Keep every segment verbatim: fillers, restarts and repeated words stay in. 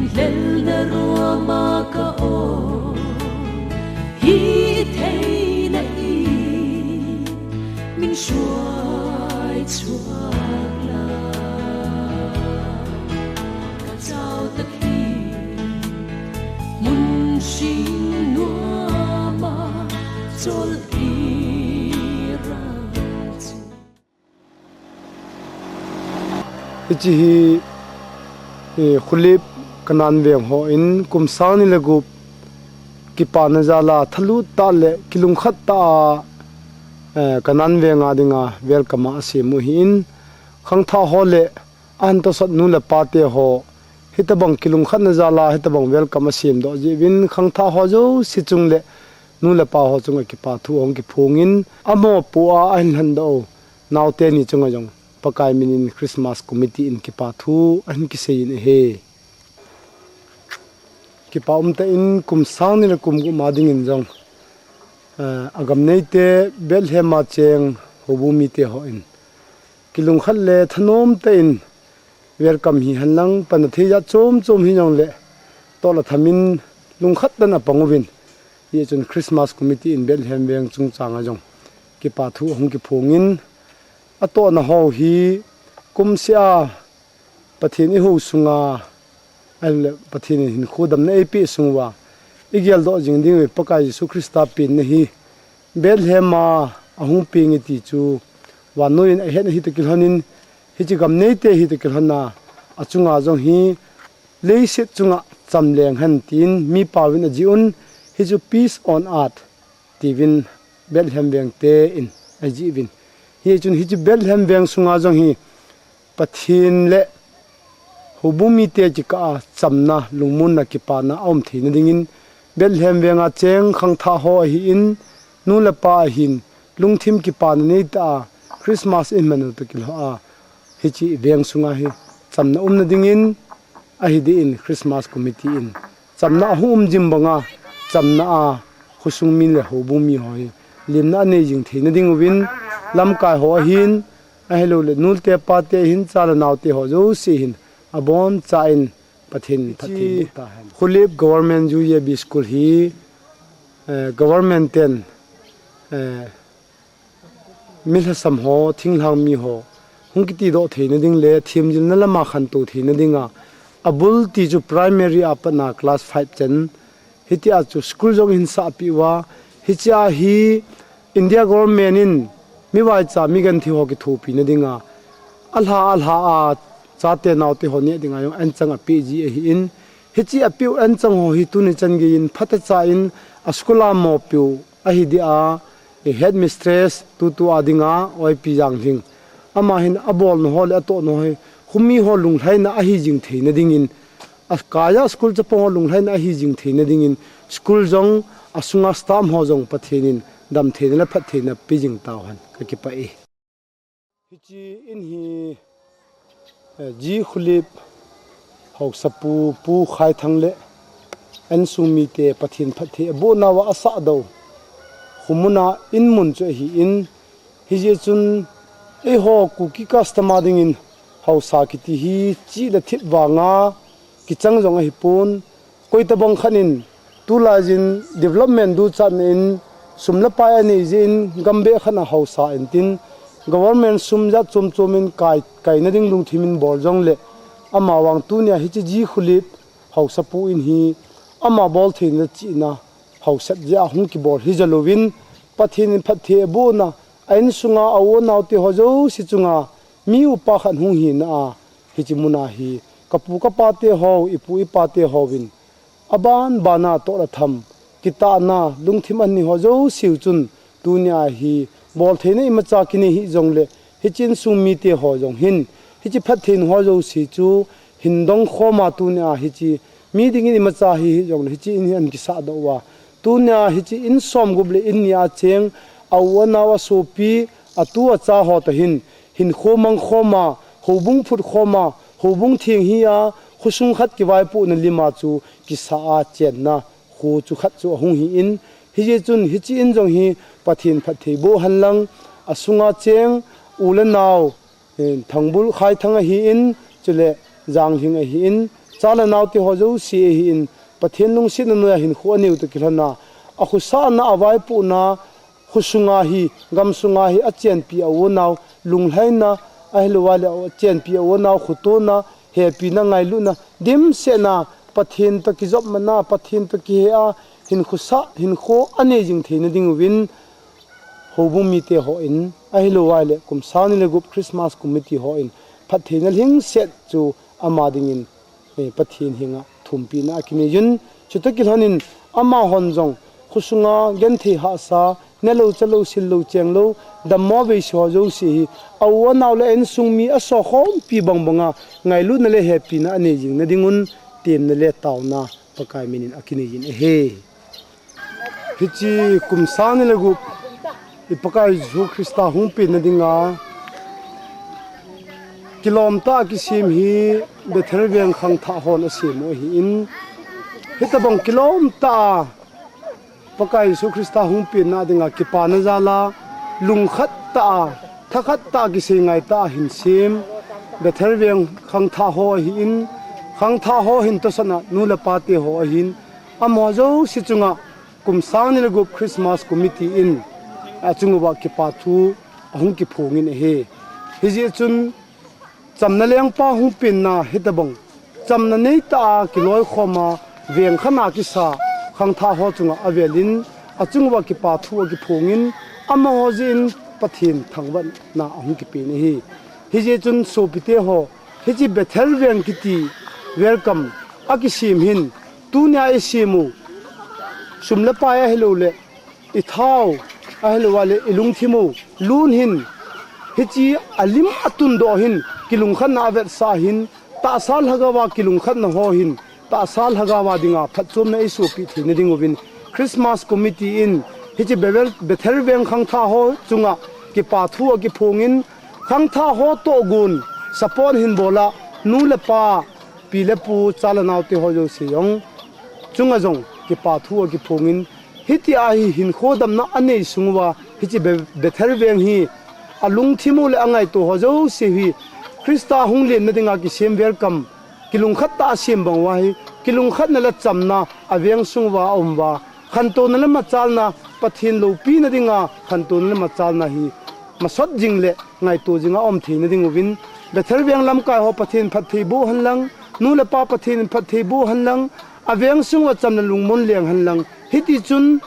Lelna ruama ka o, hi theina i, min suai chuak la. Ka chau tak hi, mun sing nuama, chol i ra. Hiche hi, eh, Khulip Kanan Veng hon kum sang ni le gup kipana jal a thalut tah le kilungkhat tah a, eh, Kanan Veng a dinga welcome a asem u ahin, khangthah ho le ahin tosot nu le pa te ho, hitabang kilungkhatna jal a hitabang welcome asem doh jeh uvin khangthah ho jouse chung le nu le pa ho chunga kipa thu ahung kiphong in, amopo a ahin lhun doh u naote ni chunga jong Pakai min in Christmas Committee in kipa thu ahin kisei in ahi. Kipa umtah in kum sang ni le kum gup ma dingin jong, eh, agam neite Bethlehem a cheng houbung mite hon kilungkhat le thanom tah in welcome hi henlang, panna thei jat chom chom hijongle toh le tham in lungkhat tah in apang uvin, hichun Christmas Committee in Bethlehem Veng chungchang a jong kipa thu ahung kiphong in, atohna ho hi kum seh a Pathen ihou sunga, ahile Pathen in hinkho damna eipeh sung uva igel doh jing ding uve, Pakai Jesu Christa penna hi Bethlehem a ahung peng e ti chu vannoi in ahet ahi toh kilhon in, hiche gam neite ahi toh kilhon a, achunga jong hi leiset chunga cham leng hen tin mi pao in ajih un, hichu Peace on Earth tiuvin Bethlehem Veng te in ajih uvin. Hichun hiche Bethlehem Veng sunga jong hi Pathen le houbung mite kikah a chamna, lungmonna, kipana aum theina dingin Bethlehem Veng a cheng khangthah ho ahin, nu le pa ahin, lungthim kipana nei tah a Christmas iman u toh kilhon a, hiche veng sunga hi chamna umna dingin ahi ding in Christmas Committee in chamna ahung um jing banga, chamna a khosung mi le houbung mi ho hi limna anei jing theina ding uvin, lamkai ho ahin, ahilouleh nu te pa te ahin, cha le nao te ho jouse hin aboncha in Pathen in phatthei boh tahen. Khulip Government U A B School hi, eh, government ten, eh, mi lhasam ho, thinglhang mi ho hung kiti doh theina ding le themjilna lama khantou theina dinga, abul ti chu primary a pat a class five chan, hitia chu school jong ahin sah peh uva, hichea hi India government in mi vaicha, mi genthei ho kithopina dinga, alha, alha a chate naote ho neh dinga jong anchang apeh ji ahin, hiche apeh u anchang ho hi tuni chan geiyin phatecha in a school a mopiu ahi dia, eh, headmistress tutu a dinga Oipi Janglhing. Ama hin abolna ho le atohna ho hi khomi ho lunglhaina ahi jing theina dingin, akaiya school chapang ho lunglhaina ahi jing theina dingin, school jong asunga staff ho jong Pathen in damtheina le phattheina pe jing tauhen, kakipah e. Hiche in hi, eh, G Khulip haosapu Pu Khaithang le insung mite Pathen phatthei abohnauva asah doh khomun a in mun chu ahin, hijeh chun eiho Kuki custom a dingin haosa kiti hi chih le thip vanga kichang jong ahipon, koitabang khat in tulaiyin development duchatna in sum le pai anei jeh in gambeh khat a haosa intin, government sum jat chom chom in kai, kaina ding lungthim in bol jongle, amavang tunia hiche G Khulip haosapu in hi ama bol theina chihna haosat jeh a hung kibol hija louvin, Pathen in phatthei abohna, a insunga a u a nao te ho jouse chunga mi upa khat hung hina a, hiche muna hi kapu kapa te ho, ipu ipa te hovin aban bana toh le tham, kitahna, lungthim anei ho jouse u chun, tunia hi bol theina imacha kinei hih jongle, hiche insung mite ho jong hin hiche phatthei ho jouse chu hin dong khoma tunia hiche mi dingin imacha hi hih jongle hiche in hi ahin kisah doh uva, tunia hiche in somgup le in ni a cheng a u a nao a sopi, atu a cha ho toh hin hinkho mang khoma, houbung phut khoma, houbung theng hi a, khosung khat kivaipohna lima chu kisa a chenna kho chu khat chu ahung hi in, hijeh chun hiche in jong hi Pathen phatthei boh henlang, asunga cheng u le nao, eh, Thangbul Khaithang ahin, chule Janglhing ahin, Cha le naote ho jouse ahin, Pathen lungsetna noiya hinkho aneiu toh kilhona, akhosahna, avaipohna, khosunga hi, gamsunga hi, achenpi a-u anao, lunglhaina, ahilouleh achenpi a-u anao, khotona, hepina, ngailutna, dimsetna, Pathen toh kijopmatna, Pathen toh kihe a, hinkhosah, hinkho anei jing theina diuvin, houbung mite hon, ahilouleh kum sang ni le gup Christmas committee hon, phattheina lhingset chu ama dingin, eh, Pathen henga thumpina akinei jin, chutoh kilhonin amahon jong, khosunga genthei hahsa, nelou, chalou, sillou, chenglou, dammo veise ho jouse hi, a-u anao le a-insung mi asokhompi bangbanga, ngailutna le hepina anei jingna dingun, temna le taona, Pakai minin akinei jin ahi. Hiche kum sang ni le gup, i Pakai Jesu Christa hung penna dinga, kilomtah a kisem hi Bethel veng khangthah hon asem u ahin, hitobang kilomtah a Pakai Jesu Christa hung penna dinga kipana jal a, lungkhat tah a, thakhat tah a kisei ngai tah a hinsem, Bethel veng khangthah ho ahin, khangthah ho hin tosot a nu le pate ho ahin, amaho jouse chunga kum sang ni le gup Christmas committee in achung uva kipa thu ahung kiphongin ahi. Hijeh chun chamna lengpa hung penna hitobang chamna neitah a kiloikhom a veng khat a kisa khangthah ho chunga avelin achung uva kipa thu akiphongin amaho jeh in Pathen thangvahna ahung kipen ahi. Hijeh chun sopite ho, hiche Bethel veng kiti welcome akisem hin tunia isem u sum le pai ahilouleh ithao, ahilouleh ilungthim u lun hin, hiche alim atundoh hin, kilungkhatna avetsah hin, tahsa lhagao a kilungkhatna ho hin, tahsa lhagao a dinga phatchomna eisopeh theina diuvin, Christmas committee in, hiche Bethel, Bethel veng khangthah ho chunga kipa thu akiphongin, khangthah ho tohgon, support hin bol a, nu le pa, pi le pu, cha le naote ho jouse jong chunga jong kipa thu akiphongin, hitia hi hinkho damna anei sung uva, hiche Be-, Bethel veng hi, alungthim u le angaito ho jouse hi, Christa hung lenna dinga kisem welcome, kilungkhat tah a sem bang uva hi, kilungkhatna le chamna, aveng sung uva aum uva, khantouna le machalna, Pathen loupina dinga, khantouna le machalna hi, masot jing le, ngaito jinga aum theina diuvin, Bethel veng lamkai ho Pathen phattheiboh hen lang, nu le pa Pathen in phattheiboh hen lang, aveng sung uva chamna lungmon leng hen lang. Hiti chun,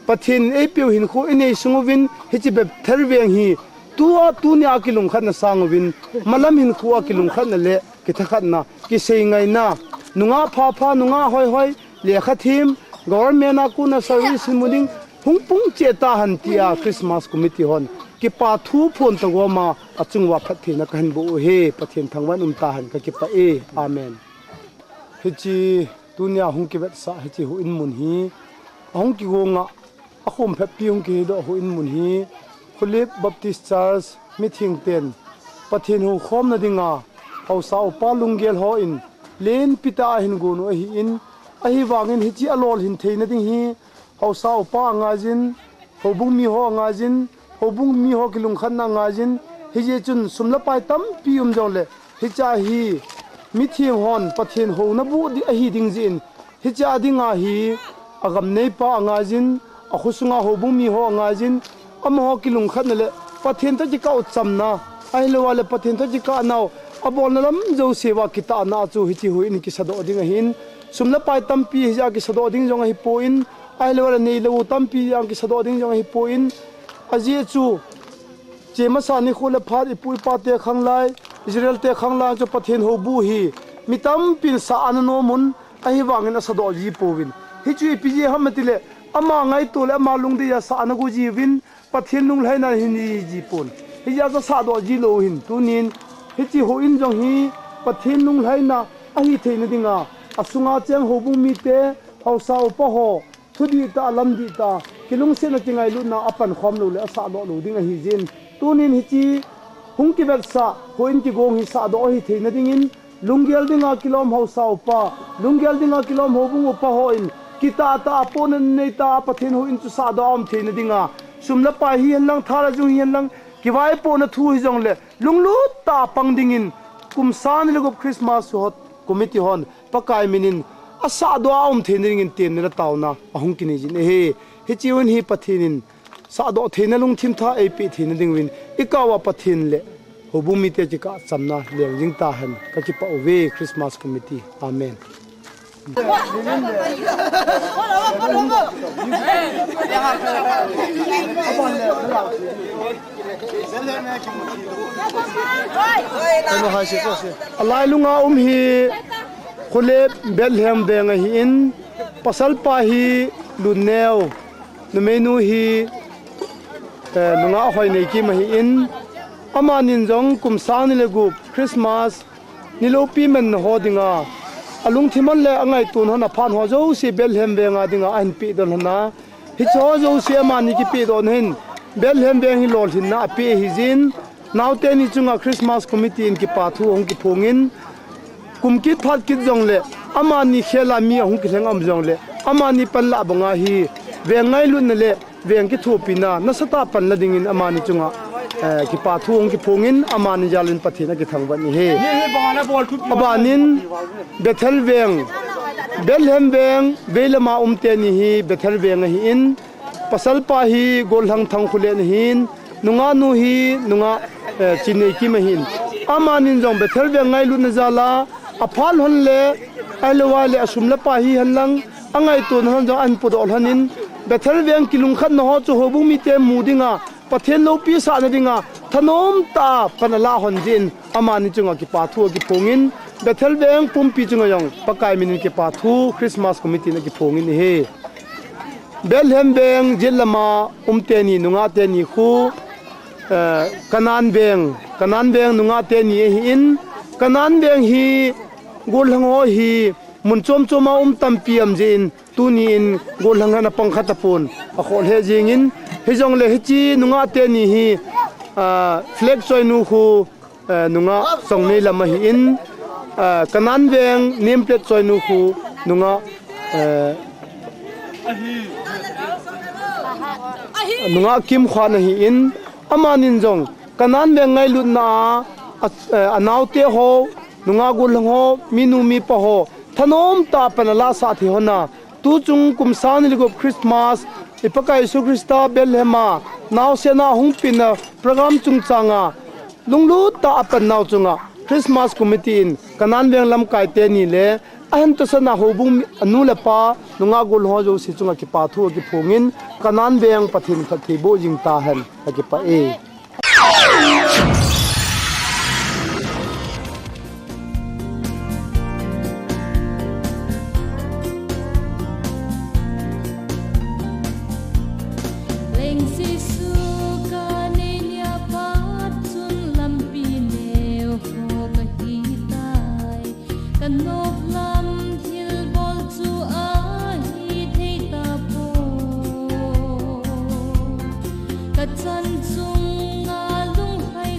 Pathen in eipeu hinkho inei sung uvin, hiche Bethel veng hi, tua tunia kilungkhatna sang uvin, malam hinkho a kilungkhatna le, kithakhatna, kisei ngaina, nungah phapha, nungah hoihoi, lekha them, government a kona service hin mu ding, hung pung cheh tahen tia Christmas committee hon kipa thu phon tagom a, achung uva phattheina kahin boh u ahi, Pathen thangvah in um tahen kakipah e. Amen. Hiche tunia hung kivetsah hiche houin mun hi, ahung kigong a, akhom phetpi hung kihidoh houin mun hi, Khulip Baptist Church mitheng ten Pathen houkhomna dinga, haosa upa lunggel hon, lenpi tah a ahin gon u ahin, ahivangin hiche alolhin theina ding hi, haosa upa angaiyin, houbung mi ho angaiyin, houbung mi ho kilungkhatna angaiyin, hijeh chun sum le pai tampi um jongle, hichea hi mitheng hon Pathen houna boh ding ahi ding jeh in, hichea dinga hi agam neipa angaiyin, akhosunga houbung mi ho angaiyin, amaho kilungkhatna le Pathen toh kikah u chamna, ahilouleh Pathen toh kikah nau, abolna lam jouse uva kitahna chu hiche houin kisadoh ding ahin, sum le pai tampi hijeh a kisadoh ding jong ahipoi, ahilouleh neilou tampi jeh a kisadoh ding jong ahipoi, ajeh chu, chemasa nikho le phat ipu ipate khanglai, Israel te khanglai chu Pathen houbuh hi, mi tampin sah ana nomun, ahivangin asadoh ji pouvin. Hichu ipi jeh ham itile, ama ngaito le ama lungdei a sah ana go jiuvin, Pathen lunglhaina hin nei ji pon. Hijeh a chu sahdoh ji lou hin, tunin, hiche houin jong hi, Pathen lunglhaina ahi theina dinga, asunga cheng houbung mite, haosa upa ho, thudih tah, lamdih tah, kilungsetna kingailutna a pankhom lou le asahdoh lou ding ahi jeh in. Tunin hiche hung kivetsah houin kigong hi sahdoh ahi theina dingin, lunggel dinga kilom haosa upa, lunggel dinga kilom houbung upa hon, kitah tah a pohnat neitah a Pathen houin chu sahdoh a um theina dinga, sum le pai hihen lang, tha le jung hihen lang, kivaipohna thu hijongle, lunglut tah a pang dingin, kum sang ni le gup Christmas ho Committee hon Pakai minin asahdoh a um theina dingin temna le taona ahung kinei jin ahi. Hiche un hi Pathen in sahdoh theina lungthim tha eipeh theina dingin ikah uva Pathen le houbung mite kikah chamna leng jing tahen. Kakipah uve, Christmas Committee. Amen. Alailunga um hi Khulep Bethlehem veng ahin, pasalpa hi Lunneo, numeinu hi, eh, nungah Hoineikim ahin, amanin jong kum sang ni le gup Christmas ni loupi manna ho dinga, alungthim hon le angaito hon aphan ho jouse Bethlehem venga dinga ahin pehdoh lhon a. Hiche ho jouse amani kipehdoh na hin Bethlehem veng hi lolhinna apeh ahi jin, naote ni chunga Christmas Committee in kipathu ahung kiphongin, kum kit phat kit jongle, amani khela mi ahung kilheng um jongle, amani panlah banga hi veng ngailutna le veng kithopina nasatah panla dingin amani chunga, eh, kipathu ahung kiphongin amani jalin Pathen akithangvah in ahi. Abanin Bethel veng, Bethlehem veng, veilama um teni hi Bethel veng ahin, pasalpa hi Gollhang Thangkhulen ahin, nungahnu hi nungah, eh, Chinneikim ahin. Amanin jong Bethel veng ngailutna jala, aphat lhon le, ahilouleh asum le pai hihen lang, angaito na lhon jong ahin podoh lhonin, Bethel veng kilungkhatna ho chu houbung mite mu dinga, Pathen loupi sahna dinga, thanom tah a pan alah lhon jin, amani chunga kipathu akiphongin, Bethel veng pumpi chunga jong Pakai minin kipathu Christmas Committee in akiphongin ahi. Bethlehem veng jetlama um teni nungah teni khu, eh, Canaan veng, Canaan veng nungah teni ahin, Canaan veng hi Gollhang ho hi mun chom choma um tampi um jin, tuni in Gollhang hon apang kha tapon, akhoh lheh jingin, hijongle hiche nungah teni hi, ah, flag choinu khu, eh, nungah Chongneilam ahin, eh, Canaan veng name plate choinu khu nungah, eh, nungah Kimkhuan ahin, amanin jong Canaan veng ngailutna a, a, eh, anaote ho, nungah Gollhang ho, minu mipa ho, thanom tah a pan alah sah thei lhon a, tuchung kum sang ni le gup Christmas, i Pakai Jesu Christa Bethlehem a naosen a hung penna program chungchang a, lunglut tah a pan nau chunga Christmas Committee in Canaan veng lamkai teni le ahin tahsan a houbung mi, anu le apa, nungah Gollhang ho jouse chunga kipathu akiphongin, Canaan veng Pathen phatthei boh jing tahen, akipah e. Leng Jesu ka nei nia phat chun lampi neo ho ka hi tai. Ka nop lam thilbol chu ahi thei tapon. Ka chan chunga lunghai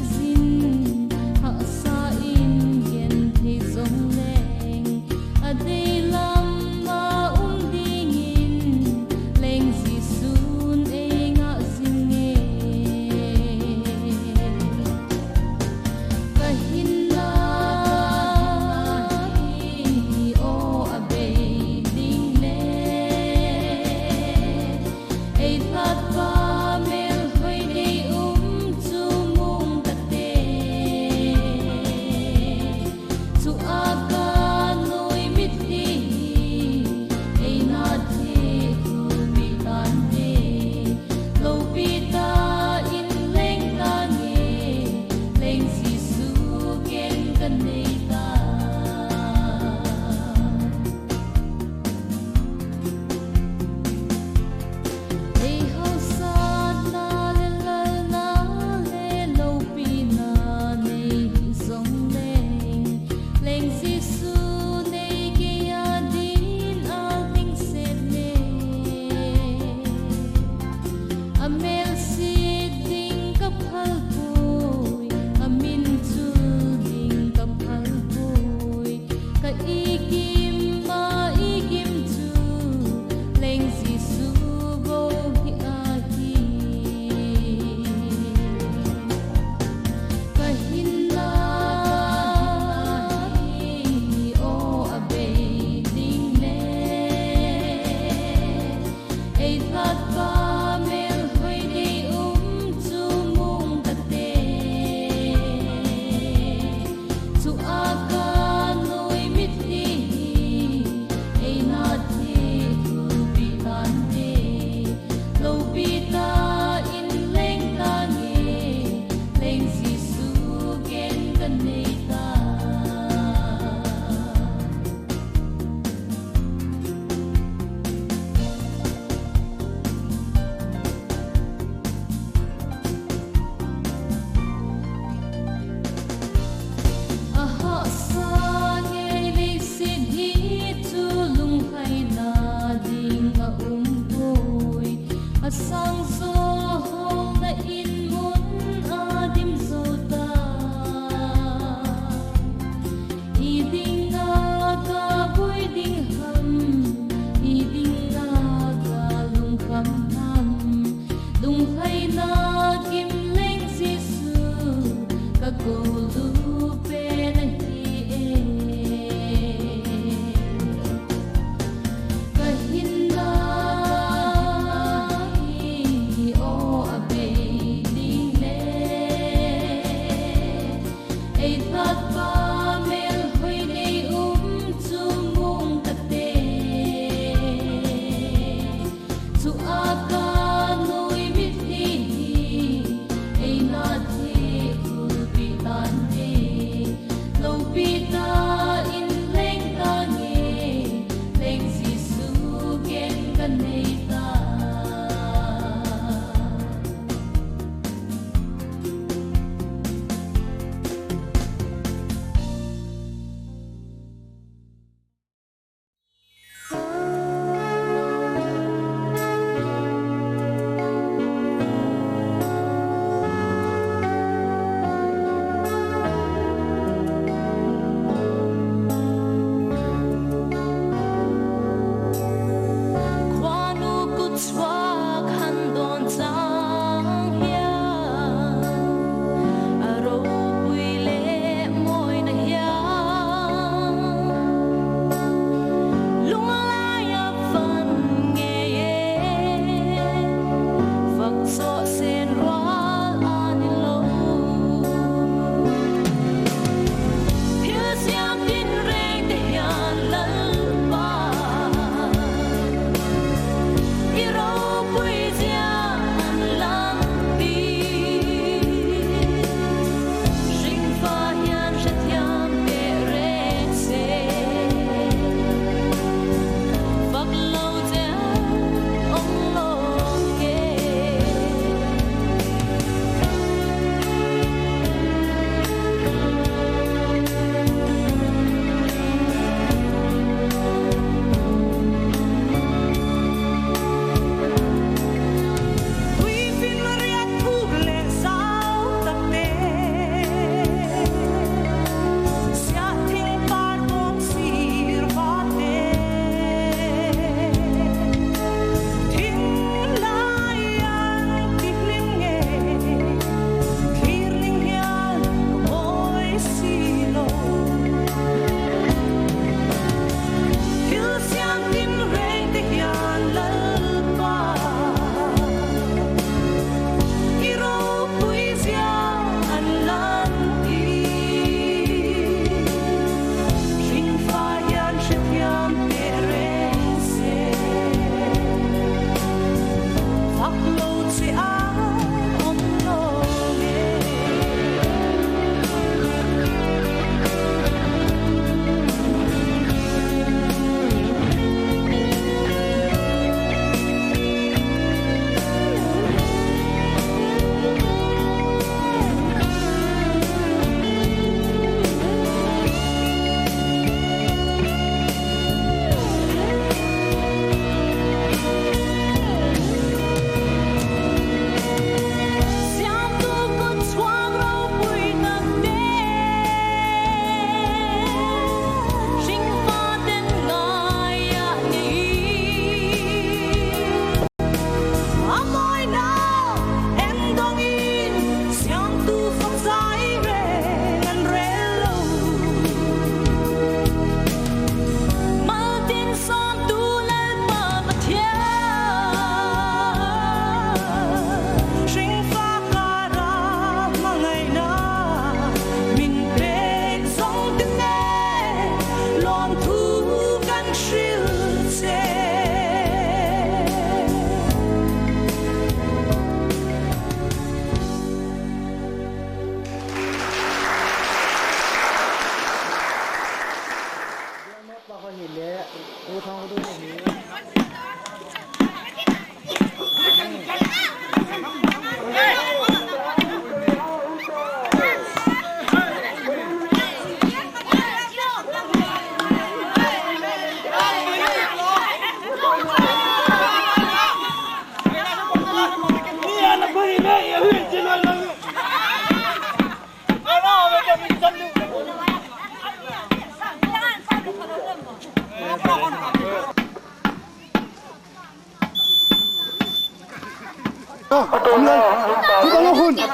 Tua kanoimit hi eina thei khulpi tante, loupi tan leng tange, leng Jesu gen kanei ta. Ahahsa ngei leiset hi chu lunglhaina ding aumpoi. Asang jo hong na in mun a dim jo ta. Idinga kaboi ding ham, idinga kalungkham ham. Lunglhaina kim leng Jesu, kakou lupen ahi e. Kahinna hi aw abei ding le, eithatpa melhoi nei um chu mong kate. Tua kanoimit hi eina thei khulpi tante, loupi tan leng tange, leng Jesu gen kanei ta.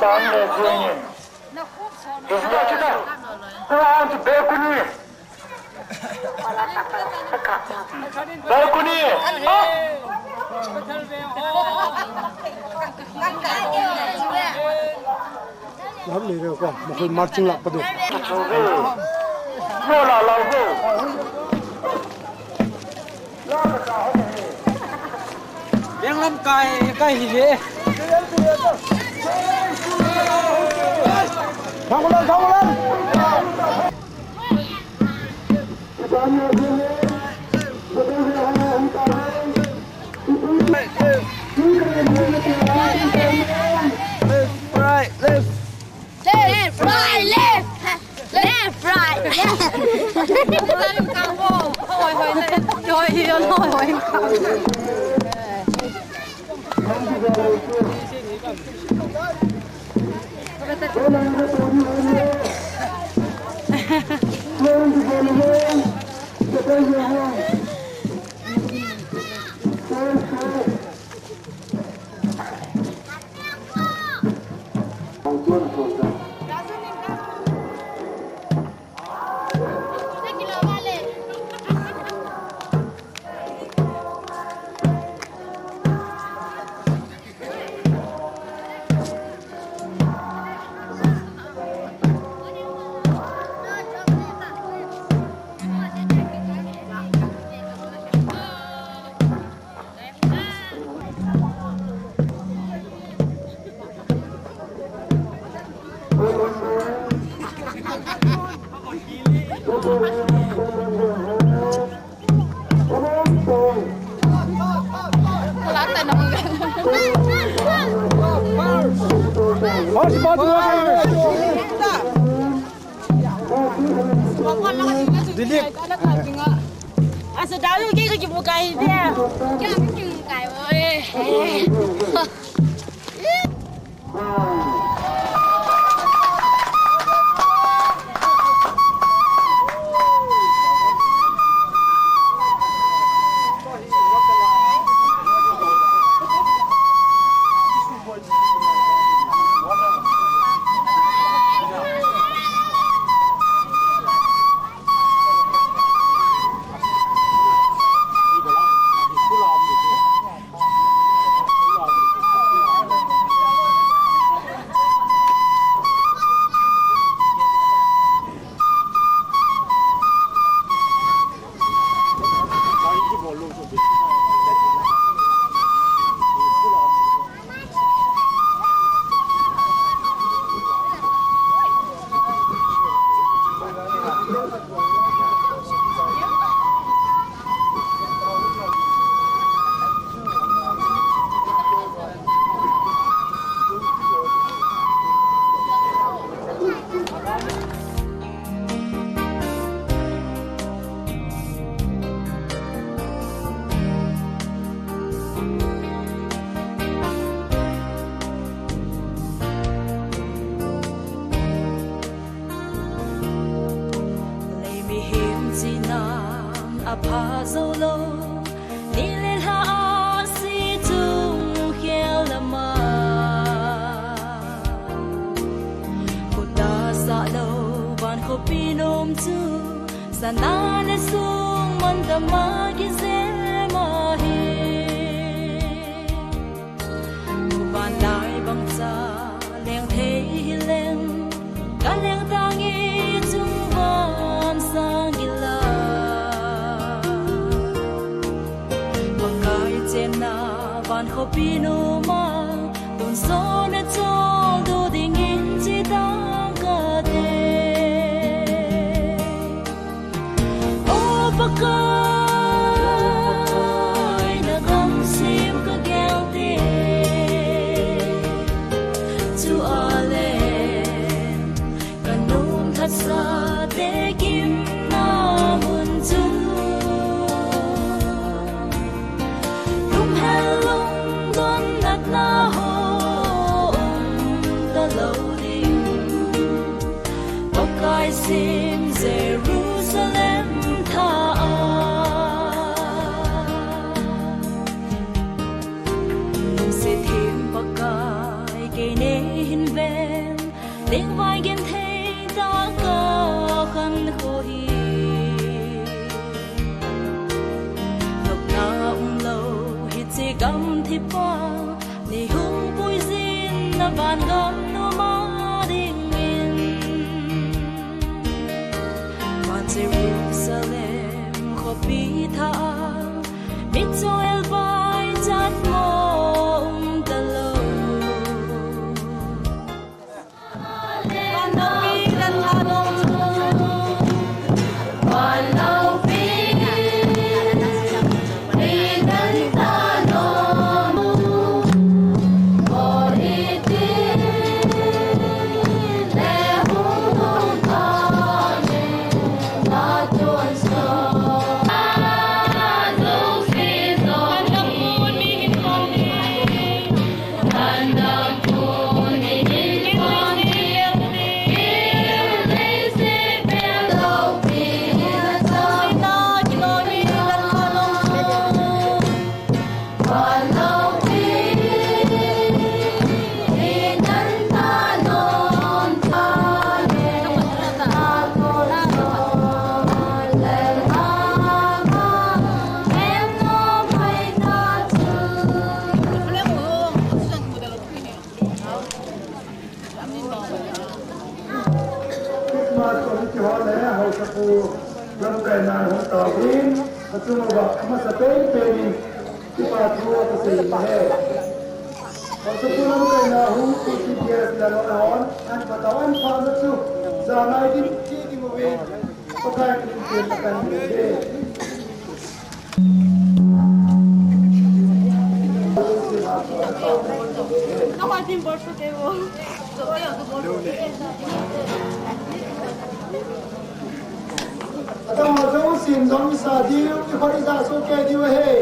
Tan le jeng in. Kita, kita. Tuan tu balcony. Balcony. Lam le ko, mo ko marching la pa do. Mo la la ho. Lenglam kai, kai hi he. Thang ulan, thang ulan. Left, right, left. Left, right, left. Left, right, left. Dilip. Asa dalu ke ko kibukai dia. Kya kibukai oi. Lei mihem chihna apha jou lou, ni le lha ahsi chung khel lama. Khut a sah lou van khopi nom chu, sana le sung man tama kijem ahi. Vanlai bang cha leng thei hileng, ka leng tangi chung van sang gila. Pakai chenna van khopi noma, tun sona chol du dingin chi tang kate. O Pakai, na gamsim ka gel te, chu ale ka nom thatsa te kimna mun chu. Tum hel lungdon natna ho um talou ding. Pakai sim Jerusalem tha a. Lungset them Pakai kei nei hin ve. Pi tha, mi chol vai chat mong ta lo. Christmas committee ho le haosapu lamkaina hung taovin, achunguva amasa penpen in kipa thu kasei ahi. Haosapu lamkaina hung P T P S le lona hon, an patao an pha na chu, janai din ki ding uvin, Pakai min in pen kan ni de. Atama jong sin jong isa diu, i khut i ja soh kei diu ahi.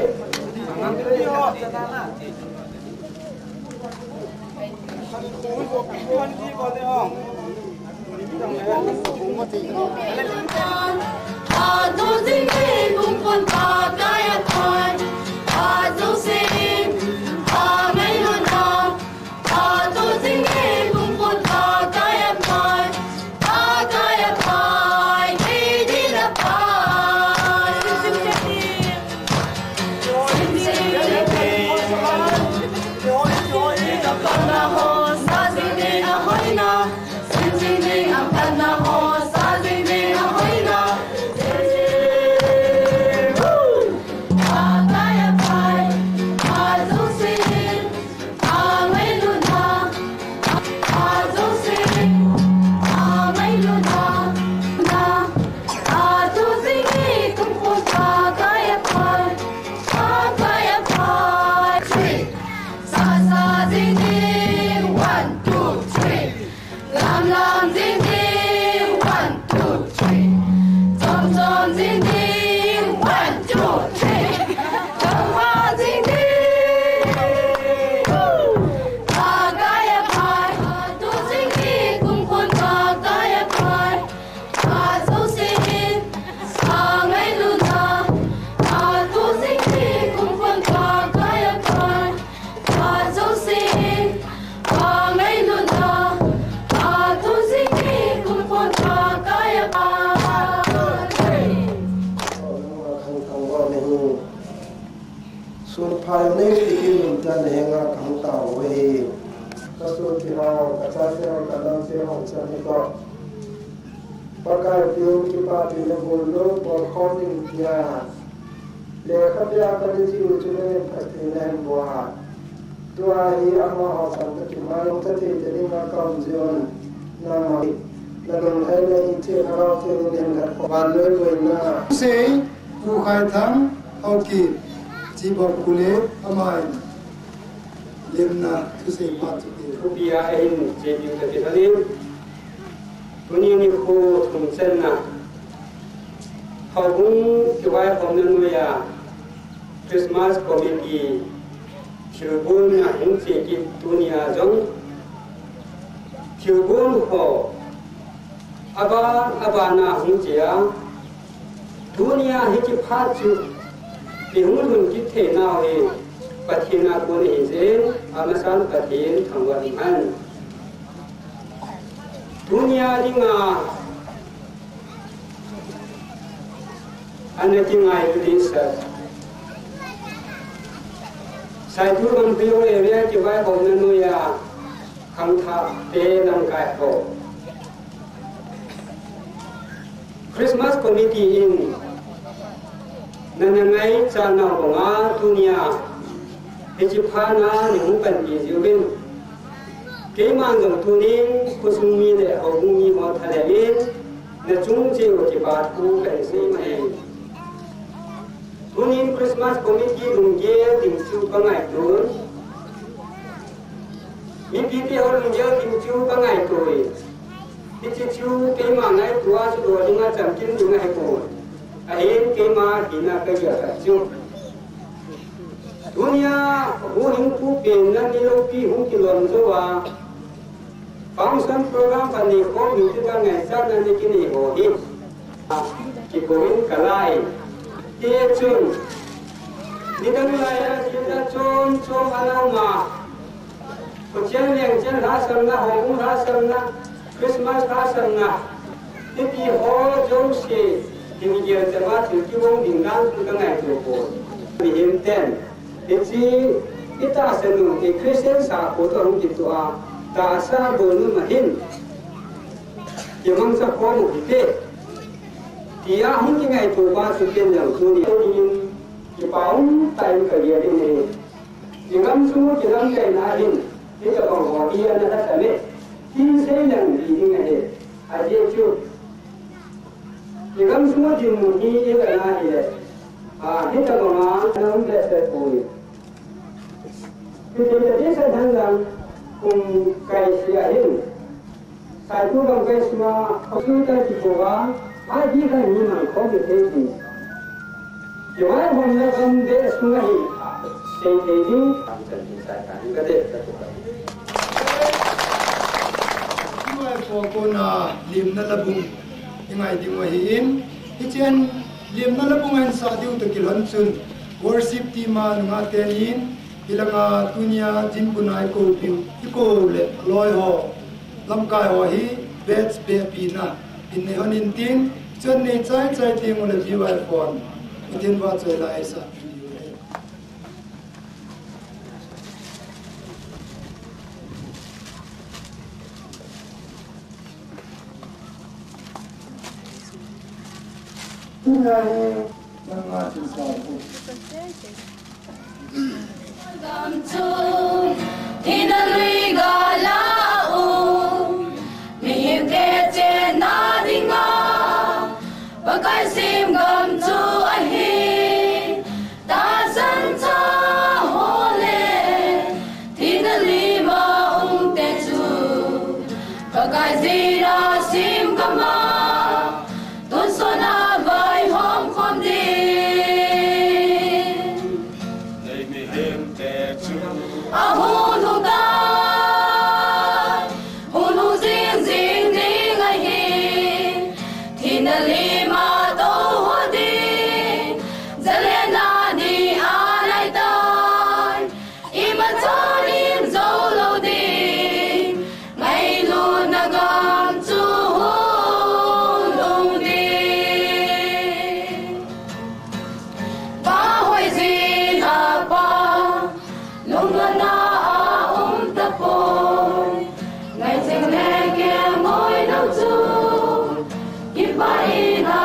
Sa sa jing ding, one, two, three. Lam lam jing ding, one, two, three. Chom chom jing ding, one, two, three. Chom ha jing ding. Pakai aphai, tu jing ding, kum kum Pakai aphai. Sun phai nei tikin nuntan henga kahung tao uve. Ka sun ti hao, ka cha se hao, ka lam se hao, cha ni ko. Pakai tin kipathu na bol lou, bol khom ding tia. Lekha pia ka ni jiu chu nangin phattheina hin boh a. Tua hi amaho sang ka kimai, ka thei te ding a ka um jiu. Nangma, na lunglhaina hi thei na rau thei ni hin khat ko. Vannoi boina. Sei, Pu Khaithang, Haokip, Chibok Kule, amai. Lemna thusei pa chu ti. Khopia ahin che ding kati lhonin. Tuni nikho thum channa. Houbung kivaikhomna noiya Christmas committee thilbol a hung che kit tunia jong. Thilbol ho. Aban, aban a hung che a. Tunia hiche phat chu, i hung lhun kit theinau hi, Pathen a kon ahi jeh in, amasan Pathen thangvah in hen. Tunia dinga, ana kingailu ding sah. Saikul Vangpeo area kivaikhomna noiya, khangthah te lamkai ho. Christmas committee in Nana ngaichat nau banga tunia hiche phat na nahung panpi jiuvin, keiman jong tunin khosung mi le houbung mi ho thalheh in, nachung cheh uva kipa thu kahin sei ahi. Tunin Christmas Committee lunggel ding chu kangaito in, mipite ho lunggel ding chu kangaito in, hiche chu keima ngaito a sudoh dinga chamkim ding ahipoi. Ahin keima hina kagel khat chu, tunia huhhingpu penna ni loupi hung kilom jou a, function program khat nei khom in tia ngaichatna nei kinei ho hi, kikou in kalai. Tichun, nidang laiya thil chom chom ana um a, khochen lengchen lhahsamna, houbung lhahsamna, Christmas lhahsamna, hiti ho jouse, hing gel chama thil kigong ding dan chu kangaito poi. Mihem ten, hiche itahsan u, i Christian sakho toh hung kitoh a, tahsa bol nom ahin, kimangcha khom u hite, tia hung kingaito pa chu ken jong tuni in kipa umtah in kagel in ahi. I gamsung u kilamkaina hin, hitobang ho hi ana lhasam e, tin sei lang ding ahi. Ajeh chu, i gamsung u dinmun hi i vet na hile, a, hitobang a ana um behseh poi. Hiti tadin sa than lang, kum kai sia hin, Saitu gamkai sunga hospital kikouva, a dih kha mi mang khom kithei ding, kivaihomna gam beh sunga hi seithei ding, July four kona limna labung i ngai ding u ahin, hichen limna labung a hin sah diu toh kilhon chun worship team a nungah tenin, hilanga tunia jinpuna i kou piu, i kou le loi ho, lamkai ho hi batch behpina in nei hon intin, chun nei chaichai teng ule V Y phone, Pathen vahchoi la eisah. Tunia hi nanga thilsa u. Gam chu thina lui gala um, mihemte chenna dinga Pakai sem gam chu ahi. Tahsan cha ho le thina lima umte chu Pakai jina sem gam a tonsot a vaihom khom ding. Nei mihemte chu ahung lhung tai, hung lhung jing jing ding ahi. Thina lima tou ho ding, jalena ni a nai tai. Imacha lim jou lou ding, ngailutna gam chu hung lhung ding. Vahoi jin a pa, lunglutna a um tapoi. Ngai jing le kengoi lou chu, kipah in a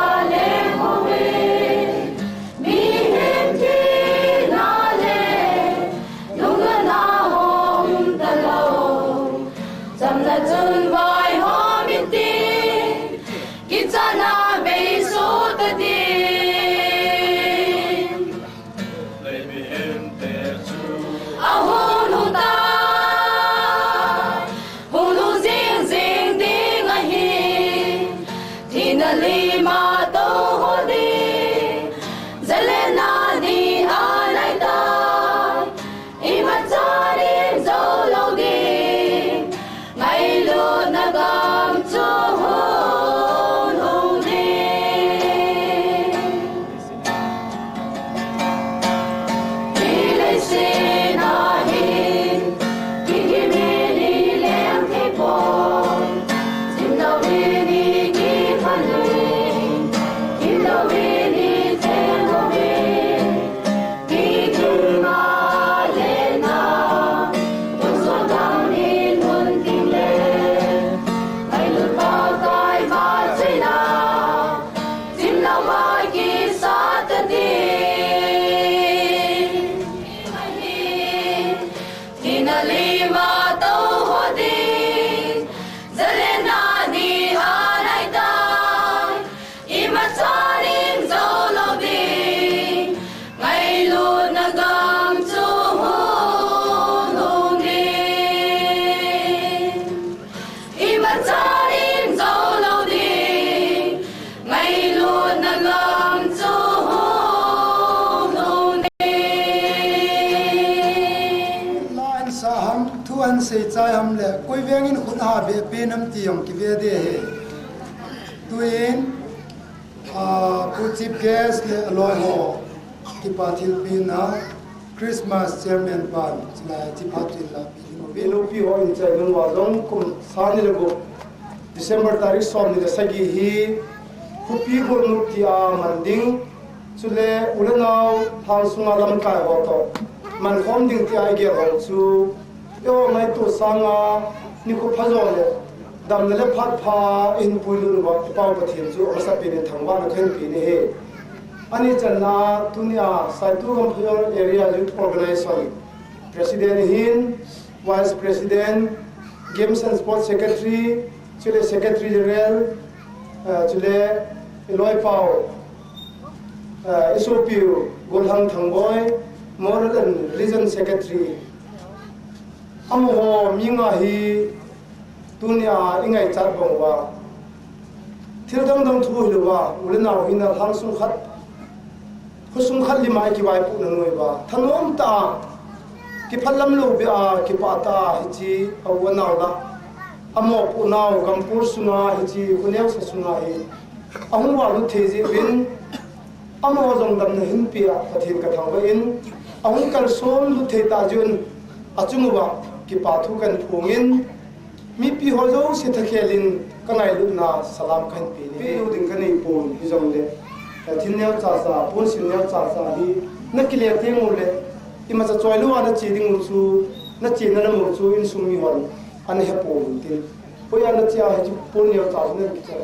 Nalam chu hong dong ne. La in sa ham, thu an sei chai ham le, koi veng in khun ha be pe nam ti jong kive de he. Tuin, ah, Pu Chief Guest le aloi ho, kipa thilpina, Christmas Chairman pan, chulai chi phat in la pi ding. Pi lo pi ho in chai nung wa jong kum sang ni le gup, December tarik som ni le sagi hi, Khopi Golnop tia man ding, chule u le nao, lhang sunga lamkai ho toh man khom ding tia i gel ho chu, eiho ngaito sanga, nikho pha jo le, damna le phat pha, i hin puilut uva, i Pau Pathen chu amasapen in thangvahna kahin pe nahi. Ani channa, tunia, Saitu Gamphayon Area Youth Organization President hin, Vice President, Games and Sports Secretary, chule Secretary General, eh, chule i loi pau, eh, i sopiu Golhang Thangboi, Moral and Region Secretary. Amaho mi nga hi tunia i ngaichat bang uva, thil dang dang thu hilouva, u le nao hina lhang sung khat, khosung khat lima i kivaipohna noiuva, thanom tah a, kiphalam lou beh a, kipah tah a, hiche a u a nao lah, a mopohnau, Gampur sunga, hiche kho neosa sunga hi, ahung valut thei jeh uvin, amaho jong damna hinpeh a Pathen kathangvah in, ahung kalson lut thei tah jeh un, achung uva kipa thu kahin phongin, mipi ho jouse thakhel in kangailutna salam kahin pe nahi. Pe u ding kanei pon hijongle, thil neocha cha, ponsil neocha cha hi, nakile teng ule, imacha choi louva nache ding u chu, nachena lam u chu insung mihon ana hepon tin. Hoiya nache a hiche pon neocha chu nakicha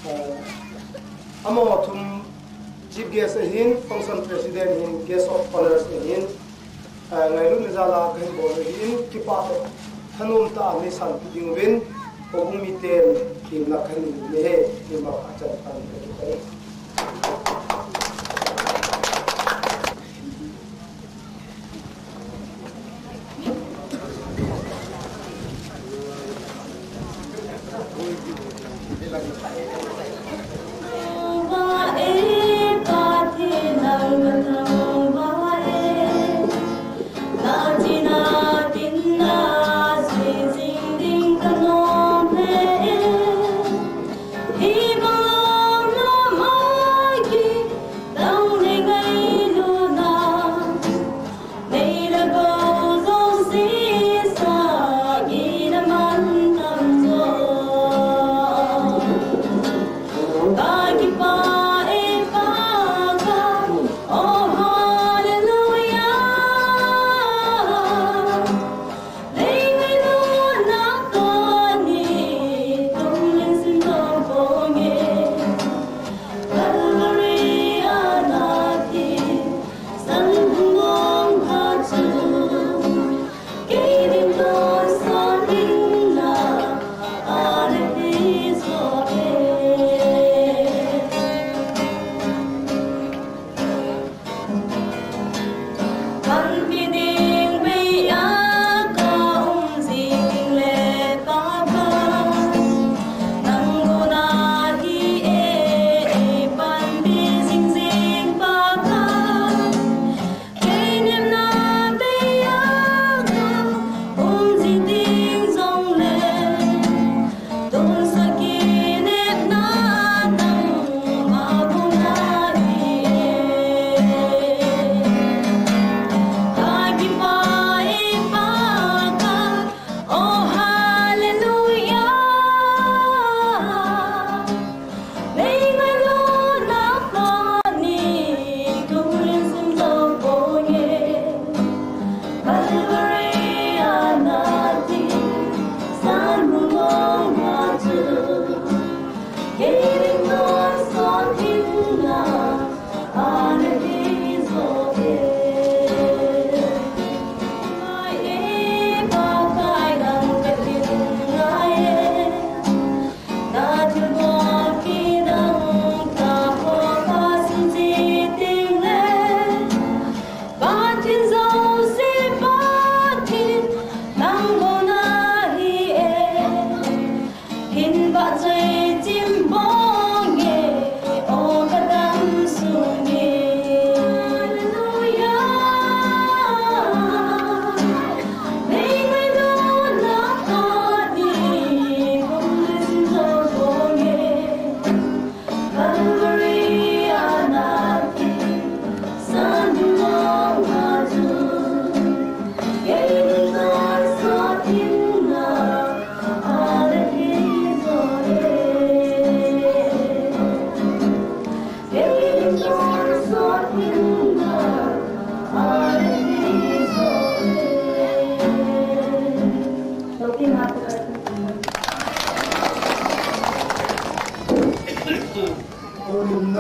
Eh, amaho thum, Chief Guest ahin, Function President ahin, Guest of Honours ahin, eh, ngailutna jal a kahin bol ahin, kipah tah, thanom tah a neisanpeh ding uvin, houbung miten themna kahin nei e, themna achan kahin nei e.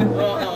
Oh,